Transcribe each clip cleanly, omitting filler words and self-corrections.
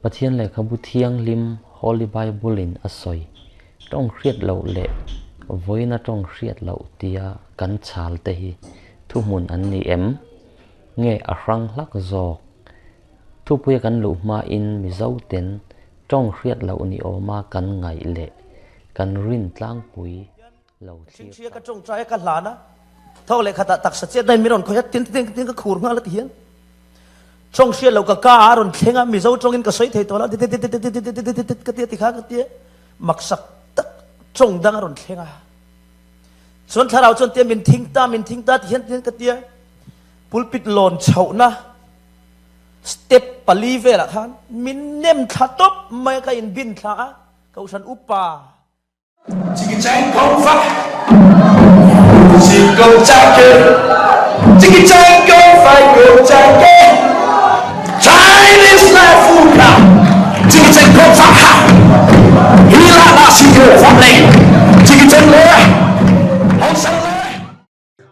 Pathian Lehkhabu Thianghlim, Holy Bible, in a sawi, tawng hriat loh leh vawiina tawng hriat loh tia kan chhal te hi thuhmun an ni em? Nge a hrang hlak zawk? Thupuia kan luh hmain Mizoten tawng hriat loh ni awma kan ngaih leh kan rin tlangpui lo thlir Ṭhingṭhia ka ṭawngṭai a ka hlan a, thawk leh khatah taksa chiat dain min rawn khawih a, tin tin tin ka khur nghal a ti hian ṭawng hriat loh ka ka a rawn thleng a, Mizo ṭawngin ka sawi thei tawh lo a, tititititititititittit ka ti a ti kha ka ti a, maksak tak ṭawng dang a rawn thleng a. Chuan thlarau chuan tia min thing ta min thing ta ti hian ti hian ka ti a, pulpit lawn chhohna step pali velah khan min nem thla tawp mai a, ka inbin thla a, Kohhran upa.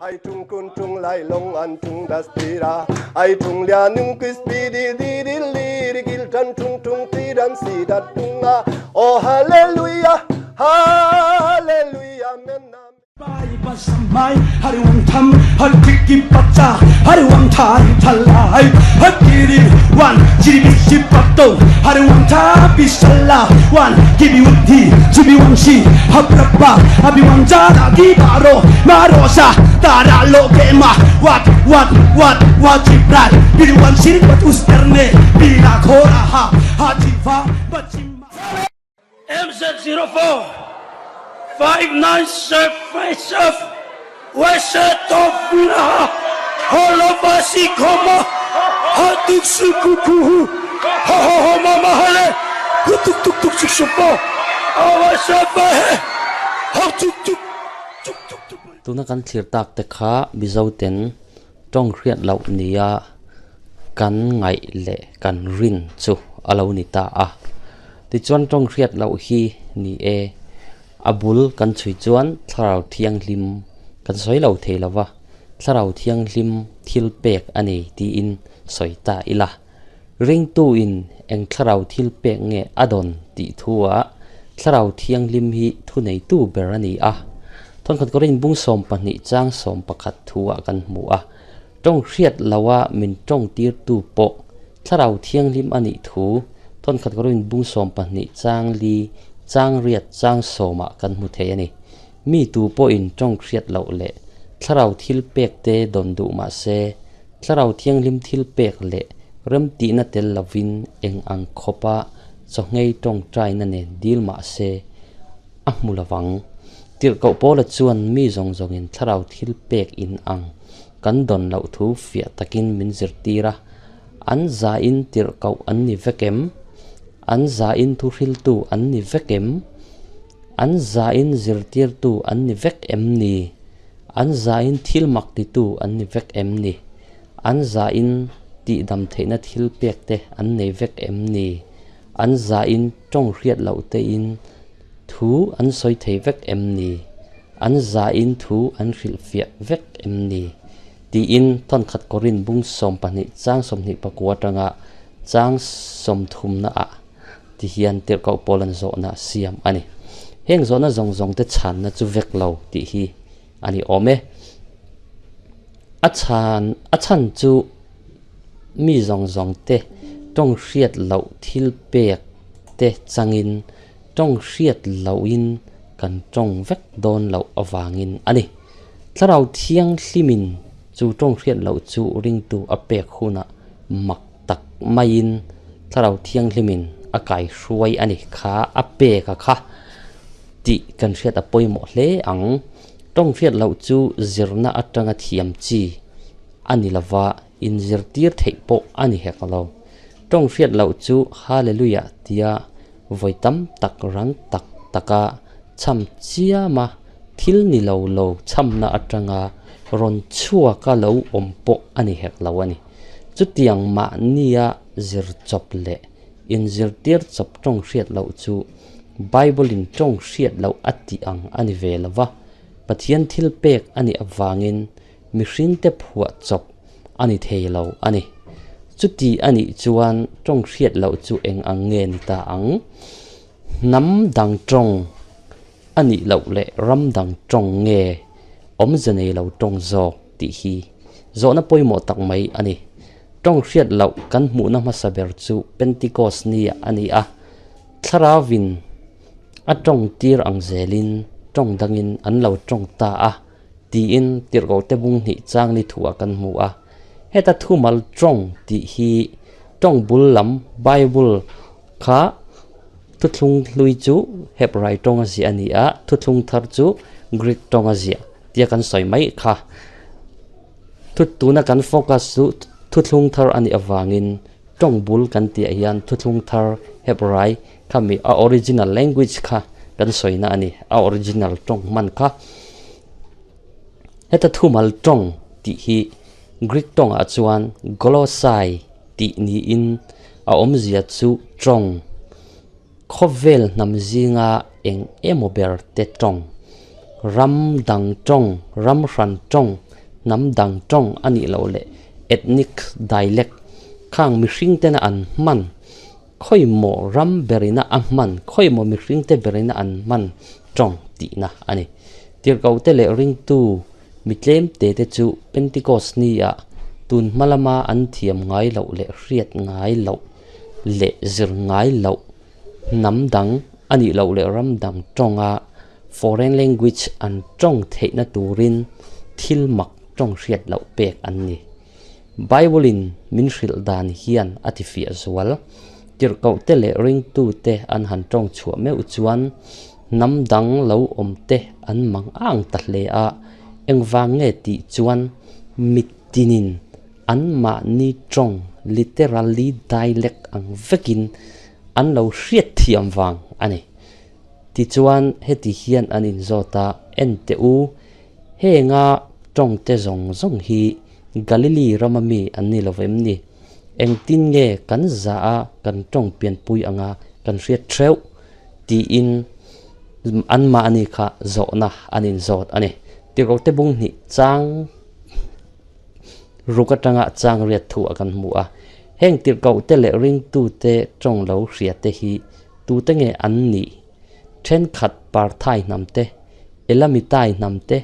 Ai tung kun tung lai long an tung das tira ai tung lia nung kis pi di di di li ri gil tan tung tung ti dan si dat tung a oh hallelujah hallelujah men MZ04 5975 Wesetofunaha Holovasikoma Hatuksukukuhu Hohohomamahale Hutuktuktuksupo Awasafahe Hotuktuk Tuktuktuk Tuna kan thlir tak te kha Mizoten tawng hriat loh nia kan ngaih leh kan rin chu a lo ni ta a. Tichuan tawng hriat loh hi ni e, a bul kan chhui chuan Thlarau Thianghlim kan sawi lo thei lo va, Thlarau Thianghlim thil pek a ni tiin sawi ta ila. Ringtuin eng Thlarau thil pek nge a dawn tih thuah Thlarau Thianghlim hi thuneitu ber a ni a. Thawnkhat Korin bung 12 chang 11 thuah kan hmu a. Tawng hriat loa min tawng tirtu pawh Thlarau Thianghlim a nih thu Thawnkhat Korin bung 12 chang li chang riat chang sawmah kan hmu thei a ni. Mi tu pawhin tawng hriat loh leh Thlarau thil pek te dawn duh mah se, Thlarau Thianghlim thil pek leh remtihna tel lovin eng ang khawpa chawhngei tawngtaina nen dil mah se a hmu lovang. Tirhkoh Paula chuan mi zawng zawngin Thlarau thil pek in ang kan dawn loh thu fiah takin min zirtir a, An zain tirhkoh an ni vek em? An zain thuhriltu an ni vek em? An zain zirtirtu an ni vek em ni? An zain thil mak titu an ni vek em ni? An zain tihdam theihna thil pek te an nei vek em ni? An zain tawng hriat loh tein thu an sawi thei vek em ni? An zain thu an hrilhfiah vek em ni? Tiin thawnkhat Korin bung 12 chang 29 atanga chang 30 naah ti hian tirhkoh pawl an zawhna siam a ni. Heng zawhna zawng zawng te chhanna chu vek lo tih hi a ni awm e. A chhan a chhan chu mi zawng zawng te tawng hriat loh thil pek te changin tawng hriat lohin kan tawng vek dawn loh avangin a ni. Thlarau Thianghlimin chu tawng hriat loh chu ringtu a pek hunah mak tak maiin Thlarau Thianghlimin a kaihruai a ni kha a pek a kha tih kan hriat a pawimawh hle ang. Tawng hriat loh chu zirna atanga thiam chi a ni lova, inzirtir theih pawh a ni hek lo. Tawng hriat loh chu Hallelujah tia vawi tam tak rang tak taka chham chiama thil ni lo lo chhamna atanga rawn chhuaka lo awm pawh a ni hek lo a ni. Chutiang mahnia zir chawp leh inzirtir chawp tawng hriat loh chu Bible-in tawng hriat loh a tih ang a ni ve lo va, Pathian thil pek a nih avangin mihringte phuah chawp a ni thei lo a ni. Chuti a nih chuan tawng hriat loh chu eng ang nge ni ta ang? Hnam dang tawng a nih loh leh ram dang tawng nge awmze nei lo tawng zawk tih hi zawhna pawimawh tak mai a ni. Tawng hriat loh kan hmuhna hmasa ber chu Pentecost ni a ni a, Thlarauin a tawng tir ang zelin tawng dangin an lo tawng ta a tiin tirhkohte bung hnih chang ni thuah kan hmu a. Heta thumal tawng tih hi tawng bul lam Bible kha thuthlung hlui chu Hebrai tawnga ziah a ni a, thuthlung thar chu Greek tawnga ziah tia kan sawi mai kha. Thu tuna kan focus chu thuthlung thar a nih avangin tawng bul kan tihah hian thuthlung thar Hebrai khami a original language kha kan sawina a ni, a original tawng hman kha. Heta thumal tawng tih hi Greek tawngah chuan glossai tih niin a awmzia chu tawng khawvel hnam zinga eng emaw ber te tawng, ram dang tawng, ram hran tawng, hnam dang tawng a nih loh leh ethnic dialect khang mihring tena an hman Khawimaw ram berina a hman, khawimaw mihringte berina an hman tawng tihna a ni. Tirhkohte leh ringtu mi tlemte te chu Pentecost nia tun hma lama an thiam ngai loh leh hriat ngai loh leh zir ngai loh hnam dang a nih loh leh ram dang tawnga foreign language an tawng theihna turin thil mak tawng hriat loh pek an ni. Bible-in min hrilh dan hian a tifiah zual. Tirhkohte leh ringtute an han tawng chhuah meuh chuan hnam dang lo awmte an mang ang ta hle a, engvang nge tih chuan mitinin anmahni tawng, literally dialect, ang vekin an lo hriat thiam vang a ni. Tichuan heti hian an inzawt a, Enteh u, Henga tawngte zawng zawng hi Galili rama mi an ni lo vem ni? Engtin nge kan zah a kan tawng pianpui anga kan hriat theuh? tiin anmahni kha zawhna an inzawt a ni. Tirhkohte bung hnih chang ruk atanga chang riat thu a kan hmu a. Heng tirhkohte leh ringtute tawng lo hriate hi tute nge an nih? Thenkhat Parthai hnam te, Elamitai hnam te,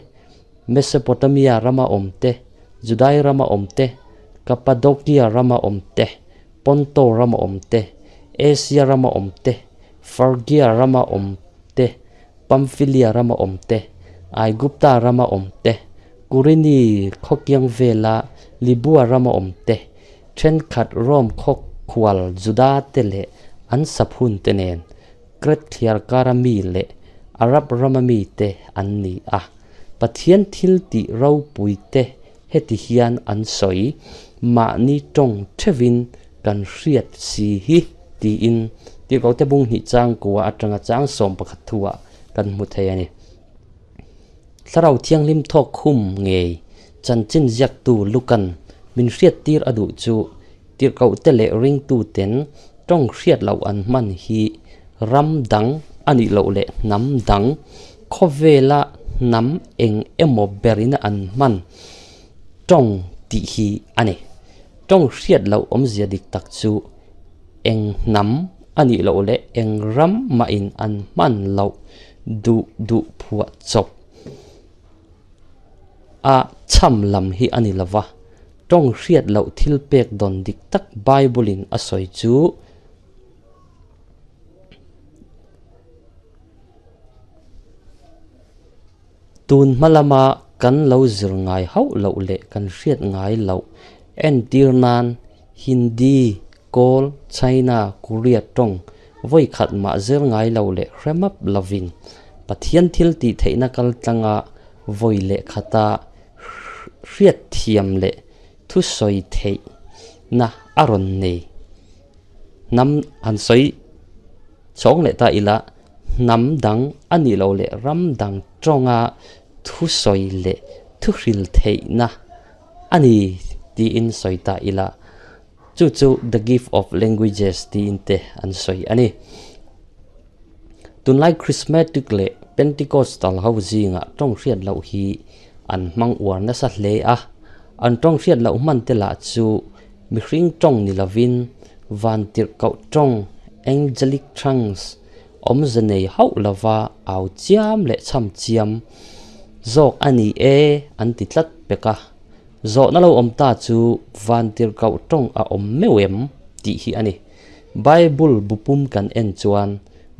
Mesopotamia rama awm te, Judai rama awm te, Kapadokia rama awm te, Ponto rama awm te, Asia rama awm te, Phrygia rama awm te, Pamfilia rama awm te, Aigupta rama awm te, Kurini khawkiang vela Libua rama awm te, thenkhat Rome khaw khual Juda te leh an saphun te nen Kret thliar kara mi leh Arab rama mite an ni a. Pathian thil tih ropuite heti hian an sawi, Mahni tawng theuhin kan hriat si hi, tiin Tirhkohte bung hnih changkua atanga chang 11 thuah kan hmu thei a ni. Thlarau Thianghlim thawk khum ngei chanchin ziaktu Lukan min hriattir a duh chu Tirhkohte leh ringtuten tawng hriat loh an hman hi ram dang a nih loh leh hnam dang, khawvela hnam eng emaw berina an hman tawng tih hi a ni. Tawng hriat loh awmzia dik tak chu eng hnam a nih loh leh eng ram mahin an hman loh duh duh phuah chawp a chham lam hi a ni lo va. Tawng hriat loh thil pek dawn dik tak Bible-in a sawi chu Tun hma lama kan lo zir ngai hauh loh leh kan hriat ngai loh entir nan Hindi, Kawl, China, Korea tawng vawi khat mah zir ngai lo leh hre map lovin Pathian thil tih theihna kal tlanga vawi leh khata hriat thiam leh thusawi theihna a rawn nei. Hnam han sawi chhawng leh ta ila, hnam dang a nih loh leh ram dang tawnga thusawi leh thuhril theihna a ni tiin sawi ta ila, chu chu the gift of languages tiin te an sawi a ni. Tunlai Charismatic leh Pentecostal ho zingah tawng hriat loh hi an hmang uar nasa hle a, an tawng hriat loh hman te lah chu. Mihring tawng ni lovin vantirhkoh tawng, angelic tongues, awmze nei hauh lova au chiam leh chham chiam zawk a ni e an ti tlat pek a. Zawhna lo awm ta chu vantirhkoh tawng a awm meuh em tih hi a ni. Bible bu pum kan en chuan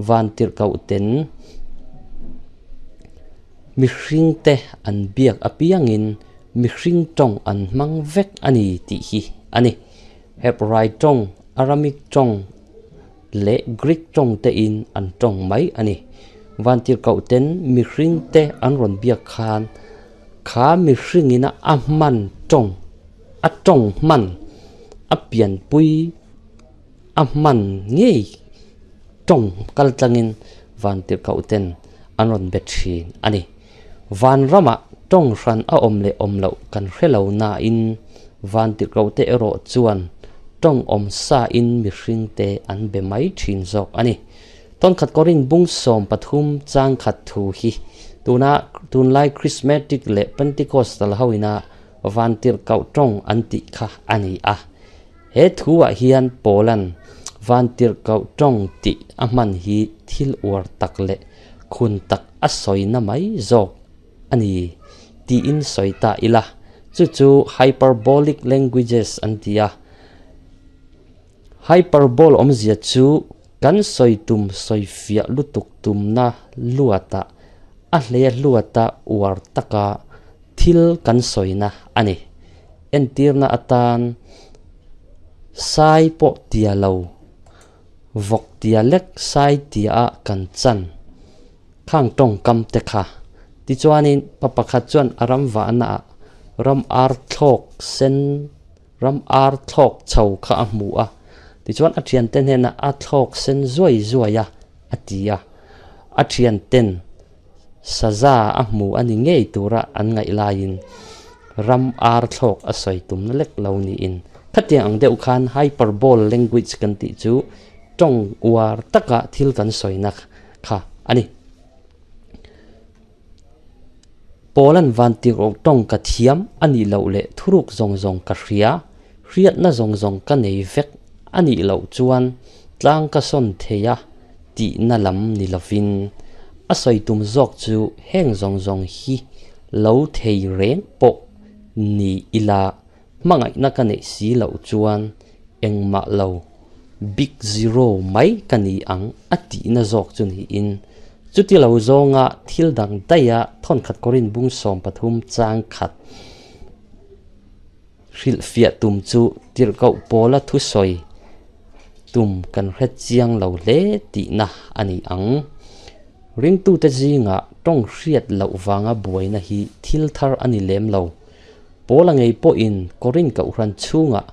vantirhkoh ten mihringte an biak apiangin mihring tawng an hmang vek a ni tih hi a ni. Hebrai tawng, Aramik tawng leh Greek tawng tein an tawng mai a ni. Vantirhkoh ten mihringte an rawn biak khan kha mihringina a hman tawng, a tawng hman, a pianpui a hman ngei tawng kal tlangin vantirhkoh ten an rawn be thin a ni. Vanramah tawng hran a awm leh awm loh kan hre lo nain vantirhkoh te erawh chuan tawng awm sain mihringte an be mai thin zawk a ni. Tawnkhat Korin bung 13 chang khat thu hi tuna tunlai Chrismatic leh Pentecostal hoina vantirhkoh tawng an tih kha a ni a. He thu ah hian Paula'n vantirhkoh tawng tih a hman hi thil uar tak leh khun tak a sawina mai zawk a ni tiin sawi ta ila, chu chu hyperbolic languages an ti a. Hyperbole awmzia chu kan sawi tum sawi fiah lutuk tumna luatah a hlei hluata uar taka thil kan sawina a ni. Entirna atan sai pawh tia lo, vawk tia lek sai tia a kan chan khang tawngkam te kha. Tichuanin pa pakhat chuan a ram vahna ah ram ar thlawk sen, ram ar thlawk chho kha a hmu a. Tichuan a thiante hnenah a thlawk sen zuai zuai a, a ti a. A thianten Saza a hmu a ni ngei tura an ngaih laiin ram ar thlawk a sawi tumna lek lo niin khatiang ang deuh khan hyperbole language kan tih chu tawng uar taka thil kan sawina kha a ni. Paula'n vantirh tawng ka thiam a nih loh leh thuruk zawng zawng ka hria, hriatna zawng zawng ka nei vek a nih loh chuan tlang ka sawn thei a tihna lam ni lovin a sawi tum zawk chu heng zawng zawng hi lo thei reng pawh ni ila hmangaihna ka neih si loh chuan engmah lo big zero mai ka ni ang a tihna zawk chu niin chuti lo zawnga thil dang daiha thawnkhat kawrin bung 13 chang khat Hrilhfiah tum chu tirhkoh pawla thusawi tum kan hre chiang lo hle tihna a ni ang. Ringtute zingah tawng hriat loh vanga buaina hi thil thar a ni lem lo. Pawla ngei pawhin Korin Kohhran chhungah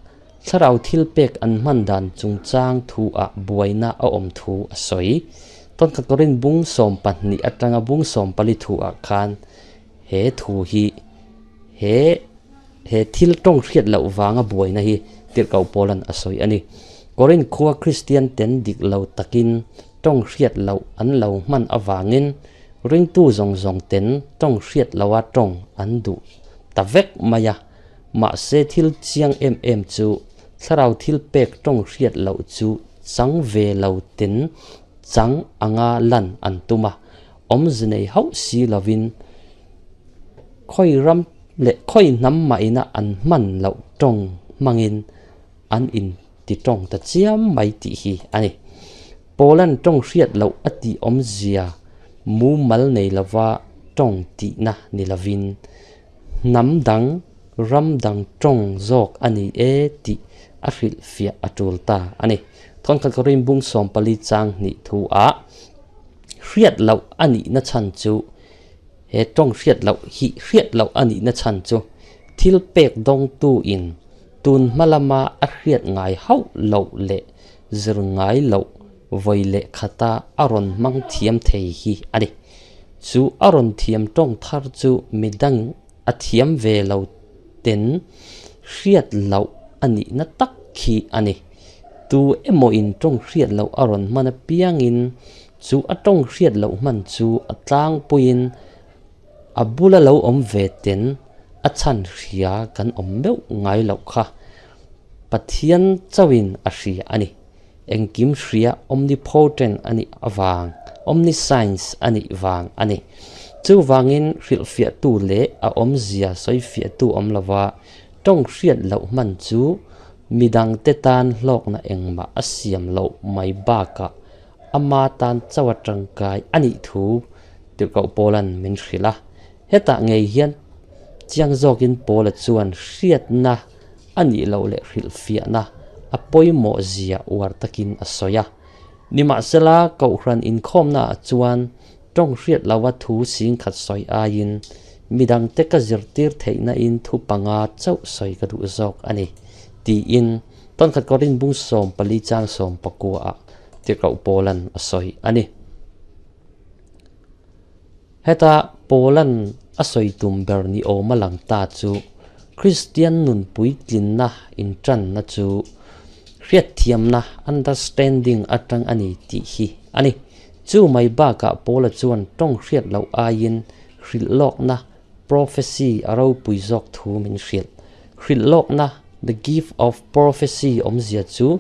thlarau thil pek an hman dan chungchang thu-ah buaina a awm thu a sawi. Tawnkhat Korin bung 12 atanga bung 14 thu-ah khan he thu hi he He thil tawng hriat loh vanga buaina hi tirhkoh Paula'n a sawi a ni. Korinth khua Kristian ten dik lo takin tawng hriat loh an lo hman avangin ringtu zawng zawng ten tawng hriat loha tawng an duh ta vek mai a. Mahse thil chiang em em chu thlarau thil pek tawng hriat loh chu chang ve lo ten chang anga lan an tum a, awmze nei hauh si lovin Khawi ram leh khawi hnam mahina an hman loh tawng hmangin an inti tawng ta chiam mai tih hi a ni. Poland tawng hriat loh a tih awmzia mumal nei lova tawng tihna ni lovin hnam dang, ram dang tawng zawk a ni e tih a hrilhfiah a tul ta a ni. Thawnkhat Korin bung 14 chang hnih thu ah hriat loh a nihna chhan chu He tawng hriat loh hi hriat loh a nihna chhan chu thil pek dawngtu in tun hma lama a hriat ngai hauh loh leh zir ngai loh vawi leh khata a rawn hmang thiam thei hi a ni. Chu a rawn thiam tawng thar chu midang a thiam ve lo ten hriat loh a nihna tak khi a ni. Tu emaw in tawng hriat loh a rawn hman apiangin Chu a tawng hriat loh hman chu a tlangpuiin a bula lo awm ve ten a chhan hria kan awm meuh ngai loh kha. Pathian chauhin a hria a ni. Engkim hria omnipotent a nih avang, omniscience a nih vang a ni. Chuvangin hrilhfiahtu leh a awmzia sawifiahtu awm lova tawng hriat loh hman chu midangte tan hlawkna engmah a siam loh mai bakah ama tan chauh a tangkai a nih thu Tirhkoh Paula'n min hrilh a. Hetah ngei hian chiang zawkin Paula chuan hriatna a nih loh leh hrilhfiahna a pawimawh zia uar takin a sawi a. Nimahsela, Kohhran inkhawmnaah chuan tawng hriat loha thu singkhat sawi aiin midangte ka zirtir theihnain thu panga chauh sawi ka duh zawk a ni, tiin Tawnkhat Korin bung 14 chang 19 ah Tirhkoh Paula'n a sawi a ni. Heta Paula'n a sawi tum ber ni awm a lang ta chu Kristian nun puitlinna inṭanna chu hriatthiamna, understanding, aṭang a ni tih hi a ni. Chu mai bakah Paula chuan ṭawng hriat loh aiin hrilhlawkna, prophecy, a ropui zawk thu min hrilh. Hrilhlawkna, the gift of prophecy, awmzia chu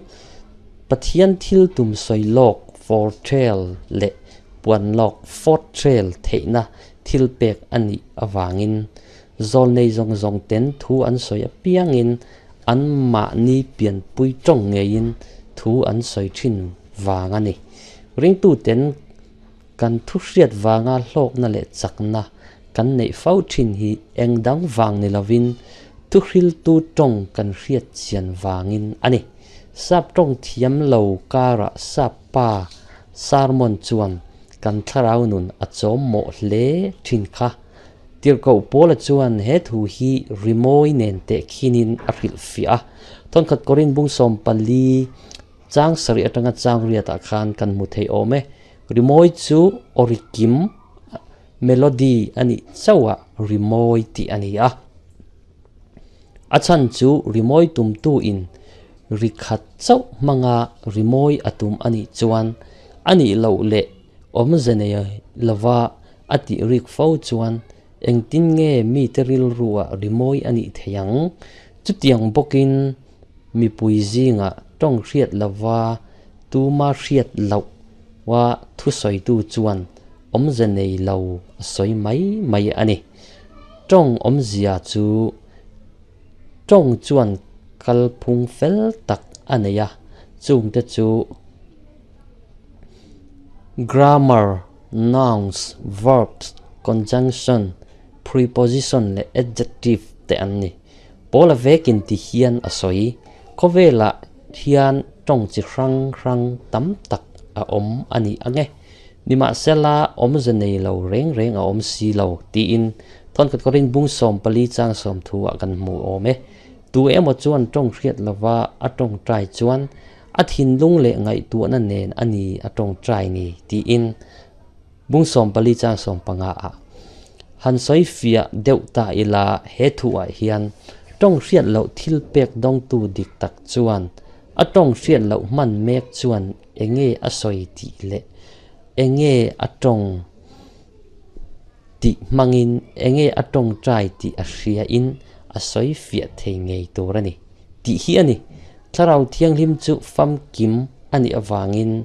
Pathian thil tum sawi lawk, foretell, leh puan lawk, forthrel, theihna thil pek a nih avangin zawlnei zawng zawng ten thu an sawi apiangin anmahni pianpui tawng ngeiin thu an sawi thin vang a ni. Ringtuten kan thu hriat vanga hlawkna leh chakna kan neih fo thin hi eng dang vang ni lovin thuhriltu tawng kan hriat chian vangin a ni. Sap tawng thiam lo karah sap pa sermon chuan kan thlarau nun a chawm mawh hle thin kha. Tirhkoh Paula chuan he thu hi rimawi nen tehkhinin a hrilhfiah a. Thawnkhat Korin bung 14 chang sarih atanga chang riatah khan kan hmu thei awm e. Rimawi chu awrikim, melody, a nih chauhah rimawi tih a ni a. A chhan chu rimawi tumtuin ri khat chauh hmanga rimawi a tum a nih chuan a nih loh leh awmze nei lova a tih rik fo chuan engtin nge mite rilruah rimawi a nih theih ang? Chutiang bawkin mipui zingah tawng hriat lova tuma hriat loh wa thusawitu chuan awmze nei lo a sawi mai mai a ni. Tawng awmzia chu tawng chuan kalphung fel tak a nei a, chungte chu grammar, nouns, verbs, conjunction, preposition leh adjective te an ni. Paula vekin ti hian a sawi, Khawvelah hian tawng chi hrang hrang tam tak a awm a ni ang e. Nimahsela, awmze nei lo reng reng a awm si lo, tiin Thawnkhat Korin bung 14 chang 30 ah kan hmu awm e. Tu emaw chuan tawng hriat lova a tawngtai chuan a thinlung leh ngaihtuahna nen a ni a tawngtai ni, tiin bung 14 chang 15 ah han sawi fiah deuh ta ila he thuah hian tawng hriat loh thil pek dawngtu dik tak chuan a tawng hriat loh hman mek chuan Enge a sawi tih leh enge a tawng tih hmangin enge a tawngtai tih a hriain a sawi fiah thei ngei tur a ni tih hi a ni. Thlarau Thianghlim chu famkim a nih avangin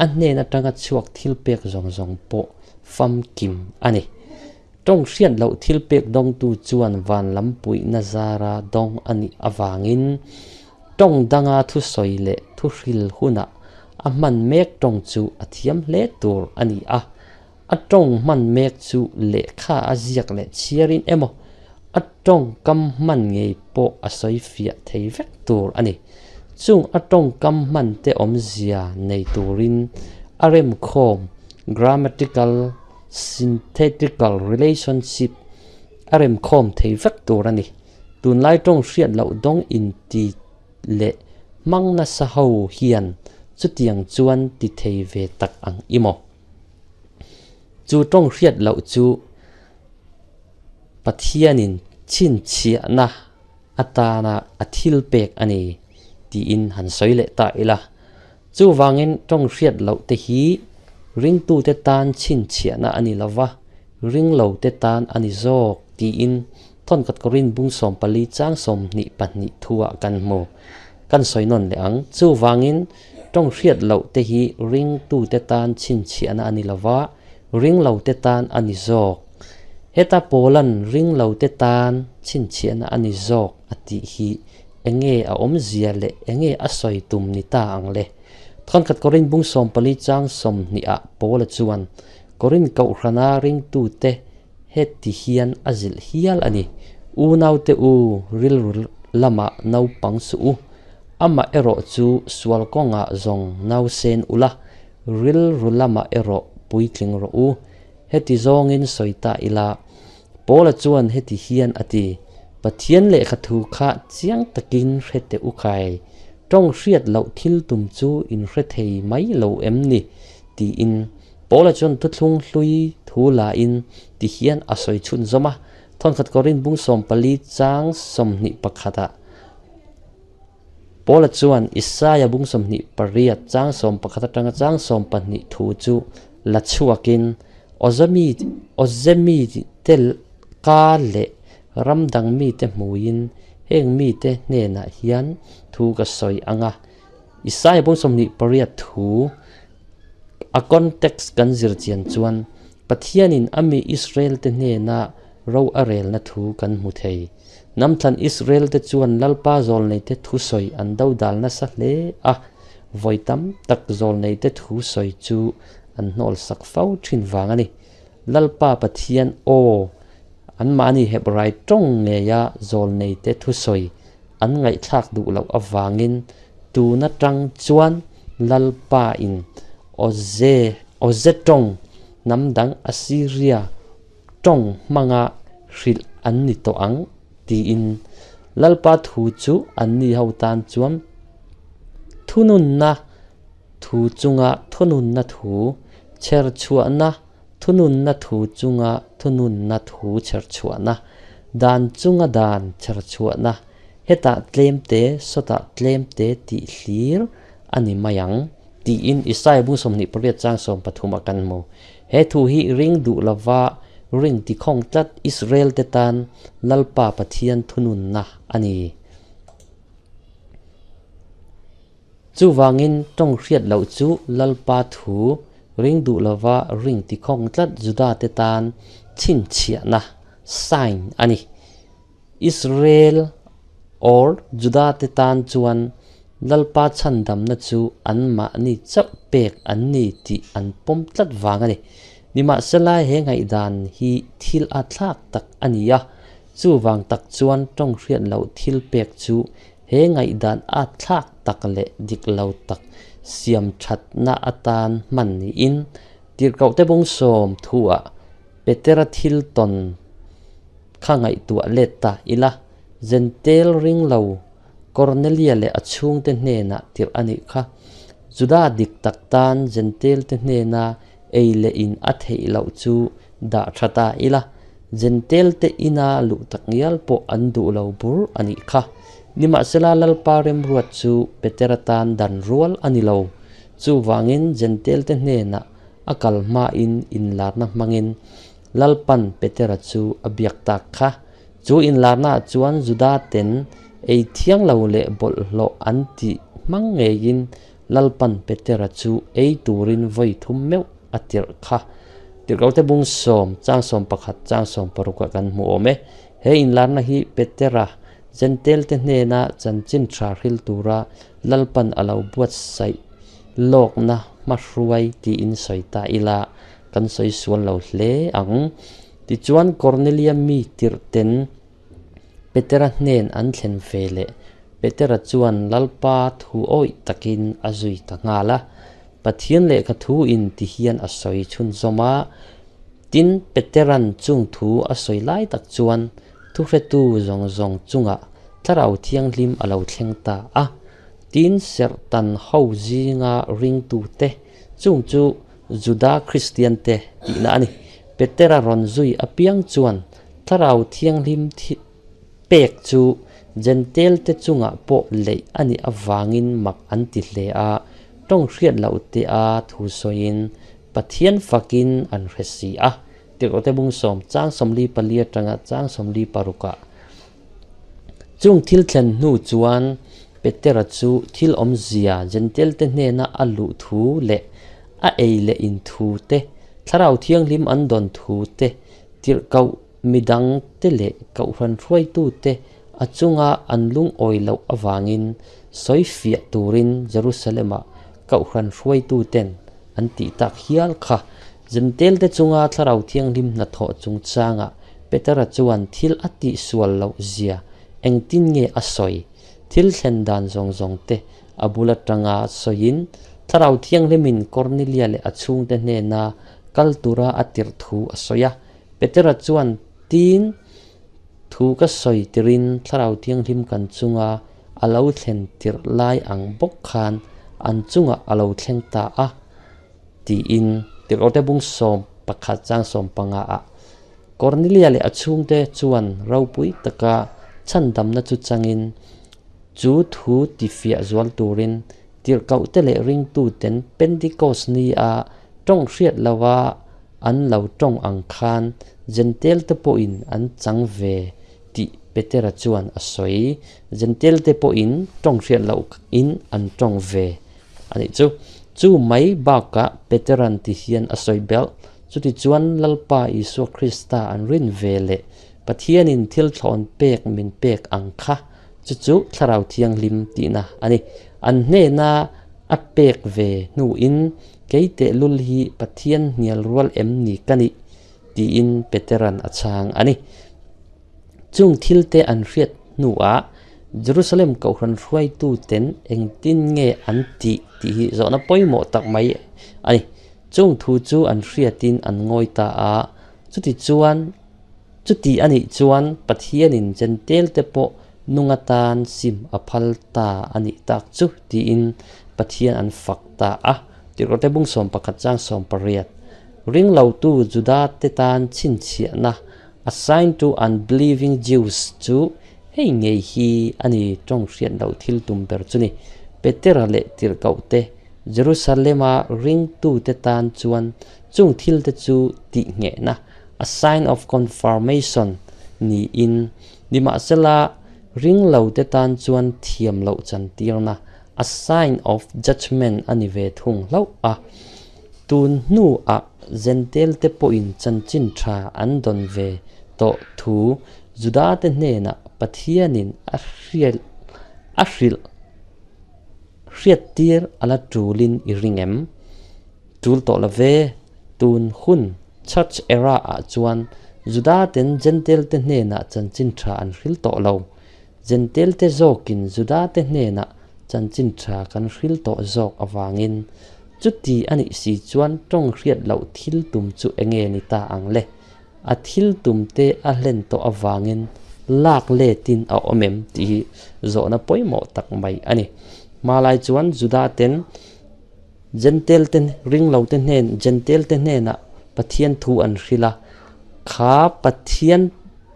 a hnen atanga chhuak thil pek zawng zawng pawh famkim a ni. Tawng hriat loh thil pek dawngtu chuan van lam puihna zara dawng a nih avangin tawng danga thusawi leh thuhril hunah a hman mek tawng chu a thiam hle tur a ni a. A tawng hman mek chu lehkha a ziak leh chhiarin emaw a tawngkam hman ngei pawh a sawi fiah thei vek tur a ni. Chung a tawngkam hman te awmzia nei turin a remkhawm, grammatical, Synthetical relationship a remkhawm thei vek tur a ni. Tunlai tawng hriat loh dawng inti leh hmang nasa ho hian chutiang chuan ti thei ve tak ang i maw? Chu tawng hriat loh chu Pathianin chhinchhiahna atana a thil pek a ni tiin han sawi leh ta ila. Chuvangin tawng hriat loh te hi ringtute tan chhinchhiahna a ni lo va, ringlote tan a ni zawk tiin Thawnkhat Korin bung 14 chang 22 thuah kan hmu. Kan sawi nawn leh ang. Chuvangin, tawng hriat loh te hi ringtute tan chhinchhiahna a ni lo va, ring lote tan a ni zawk. Heta Paula'n ring lote tan chhinchhiahna a ni zawk a tih hi enge a awmzia leh enge a sawi tum ni ta ang le? Thawnkhat Korin bung 14 chang 20 ah Paula chuan Korin kohhrana ringtute heti hian a zilh hial a ni, Unaute u, rilru lamah naupang suh u, amah erawh chu sual kawngah zawng nausen ula, rilru lamah erawh puitling rawh u. Heti zawngin sawi ta ila, Paula chuan heti hian a ti, Pathian lehkha thu kha chiang takin hre teh u khai, tawng hriat loh thil tum chu in hre thei mai lo em ni? tiin Paula chuan thuthlung hlui thu lain ti hian a sawi chhun zawm a. Thawnkhat Korin bung 14 chang 21 ah Paula chuan Isaia bung 28 chang 11 atanga chang 12 thu chu la chhuakin Awzemi Awzemi te ka leh ram dang mite hmuin heng mite hnenah hian thu ka sawi ang a. Isaia bung 28 thu a context kan zir chian chuan Pathianin a mi Israel-te hnena ro a relna thu kan hmu thei. Namthlan Israel-te chuan Lalpa zawlneite thusawi an dodal nasa hle a, vawi tam tak zawlneite thusawi chu an hnawlsak fo thin vang a ni. Lalpa Pathian aw, anmahni Hebrai tawng ngeia zawlneite thusawi an ngaihthlak duh loh avangin tun atang chuan Lalpa in Awze Awze tawng hnam dang Assyria tawng hmanga hrilh an ni tawh ang tiin Lalpa thu chu anni ho tan chuan thununna thu chunga thununna thu chherchhuahna thununna thu chunga thununna thu chherchhuahna dan chunga dan chherchhuahna Hetah tlemte, sawtah tlemte tih hlir a ni mai ang, tiin Isaiah bung 28 chang 13 a kan hmu. He thu hi ring duh lova ring tikhawng tlat Israel-te tan Lalpa Pathian thununna a ni. Chuvangin tawng hriat loh chu Lalpa thu ring duh lova ring tikhawng tlat Juda-te tan chhinchhiahna, sign, a ni. Israel or Juda te tan chuan Lalpa chhandamna chu anmahni chauh pek an ni tih an pawm tlat vang a ni. Nimahsela he ngaihdan hi thil a thlak tak a ni a, chuvang tak chuan tawng hriat loh thil pek chu he ngaihdan a thlak tak leh dik lo tak siam thatna atan hman niin Tirhkohte bung 10 thuah Petera thil tawn kha ngaihtuah let ta ila, Jentail ring lo Kornelia leh a chhungte hnenah tirh a nih kha. Juda dik tak tan Jentail te hnena ei leh in a theih loh chu dah tha ta ila, Jentail te ina luh tak ngial pawh an duh lo bur a nih kha. Nimahsela Lalpa remruat chu Petera tan dan rual a ni lo. Chuvangin Jentail te hnenah a kal hmain inlarna hmangin Lalpan Petera chu a biak tak kha. Chu inlarnaah chuan Juda ten ei thiang lo leh bawlhhlawh an tih hmang ngeiin Lalpan Petera chu ei turin vawi thum meuh a tirh kha. Tirhkohte bung 10, chang 11, chang 16 ah kan hmu awm e. He inlarna hi Petera Jentail-te hnena chanchin tha hril tura Lalpan a lo buatsaih lawkna hmahruai tiin sawi ta ila kan sawi sual lo hle ang. Tichuan Kornelia mi tirhten Petera hnen an thlen ve leh Petera chuan Lalpa thu awih takin a zui ta nghal a. Pathian lehkha thu in ti hian a sawi chhunzawm a. Tin, Petera'n chung thu a sawi lai tak chuan thuhretu zawng zawng chungah Thlarau Thianghlim a lo thleng ta a. Tin, serhtan ho zinga ringtute chung chu Juda Kristiante tihna a ni. Petera rawn zui apiang chuan Thlarau Thianghlim pek chu Jentail-te chungah pawh leih a nih avangin mak an ti hle a, tawng hriat loh te a thu sawiin Pathian fakin an hre si a. Tirhkohte bung 10 chang 44 atanga chang 46 ah. Chung thil thlen hnu chuan Petera chu thil awmzia Jentail-te hnena a luh thu leh a ei leh in thu te, Thlarau Thianghlim an dawn thu te, tirhkoh midangte leh kohhran hruaitute a chunga an lungawi loh avangin sawi fiah turin Jerusalem-ah kohhran hruaituten an tih tak hial kha. Jentail-te chunga Thlarau Thianghlim hnathawh chungchangah Petera chuan thil a tihsual loh zia engtin nge a sawi? Thil thlen dan zawng zawng te a bul atanga sawiin Thlarau Thianghlimin Kornelia leh a chhungte hnena kal tura a tirh thu a sawi a. Petera chuan, Tin, thu ka sawi tirin Thlarau Thianghlim kan chunga a lo thlen tirh lai ang bawk khan an chungah a lo thleng ta a, tiin Tirhawte bung 11 chang 15 ah Kornelia leh a chhungte chuan ropui taka chhandamna chu changin chu thu tifiah zual turin tirhkohte leh ringtuten Pentikos nia tawng hriat lova an lo tawng ang khan Jentail-te pawhin an chang ve tih Petera chuan a sawi. Jentail-te pawhin tawng hriat lohin an tawng ve a nih chu. Chu mai bakah Petera'n ti hian a sawi belh, Chutichuan Lalpa Isua Krista an rin ve leh Pathianin thil thlawn pek min pek ang kha, chu chu Thlarau Thianghlim tihna a ni. An hnena a pek ve hnuin kei tehlul hi Pathian hnial rual em ni ka nih? tiin Petera'n a chhang a ni. Chung thilte an hriat hnuah Jerusalem Kohhran hruaituten engtin nge an tih tih hi zawhna pawimawh tak mai a ni. Chung thu chu an hriatin an ngawi ta a, chutichuan chuti a nih chuan Pathianin Jentail-te pawh nung atan sim a phal ta a nih tak chu tiin Pathian an fak ta a. Tirhkohte bung 11 chang 18. Ringlotu Juda-te tan chhinchhiahna A sign to unbelieving Jews chu hei ngei hi a ni tawng hriat loh thil tum ber chu ni. Petera leh tirhkohte Jerusalem-a ringtute tan chuan chung thilte chu tihnghehna, a sign of confirmation, niin, nimahsela ringlote tan chuan thiam loh chantirna, a sign of judgement, a ni ve thung hlauh a. Tun hnuah Jentail-te pawhin chanchin tha an dawn ve tawh thu Juda-te hnenah Pathianin a a hrilh hriattir a la tulin i ring em? Tul tawh lo ve. Tun hun Church Era-ah chuan Juda-ten Jentail-te hnenah chanchin tha an hrilh tawh lo. Jentail-te zawkin Juda-te hnenah chanchin tha kan hril tawh zawk avangin, chuti a nih si chuan tawng hriat loh thil tum chu enge ni ta ang le? A thil tum te a hlen tawh avangin lak letin a awm em tih hi zawhna pawimawh tak mai a ni. Hmalai chuan Juda-ten Jentail-te ringlote hnen Jentail-te hnenah Pathian thu an hrilh a, kha Pathian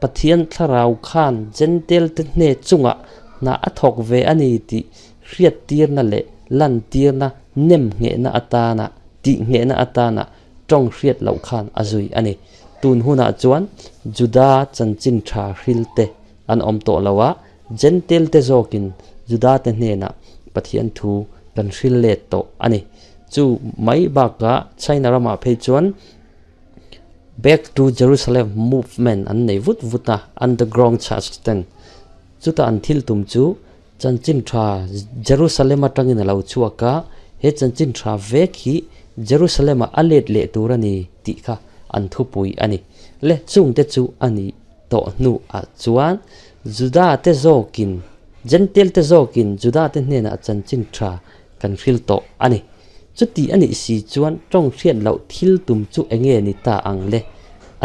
Pathian thlarau khan Jentail-te hne chungah hna a thawk ve a ni tih hriattirna leh lantirna nem nghehna atana tih nghehna atana tawng hriat loh khan a zui a ni. Tun hunah chuan Juda chanchin tha hrilte an awm tawh lo a, Jentail-te zawkin Juda-te hnenah Pathian thu kan hril let tawh a ni. Chu mai bakah China ramah phei chuan Back to Jerusalem movement an nei vut vut a, underground church ten. Chuta an thil tum chu chanchin tha Jerusalem atangin a lo chhuak a, he chanchin tha vek hi Jerusalem ah a let leh tur a ni tih kha an thupui a ni. Le chungte chu a nih tawh hnu ah chuan Juda te zawkin, Jentail te zawkin Juda te hnenah chanchin tha kan hril tawh a ni. Chuti a nih si chuan tawng hriat loh thil tum chu enge ni ta ang le?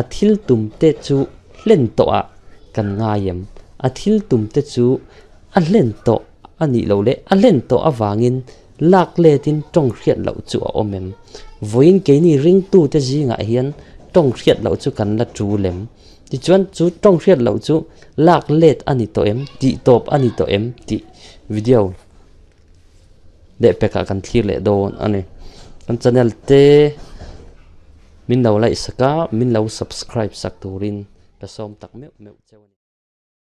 A thil tum te chu hlen tawh ah kan ngai em? A thil tum te chu a hlen tawh a nih loh leh a hlen tawh avangin lak letin tawng hriat loh chu a awm em? Vawiin keini ringtute zingah hian tawng hriat loh chu kan la tul em? Tichuan chu tawng hriat loh chu lak let a ni tawh em? Tih tawp a ni tawh em? Tih video. Lehpekah kan thlir leh dawn a ni. Kan channel te min lo like sak a, min lo subscribe sak turin ka sawm tak meuh meuh cheu a ni.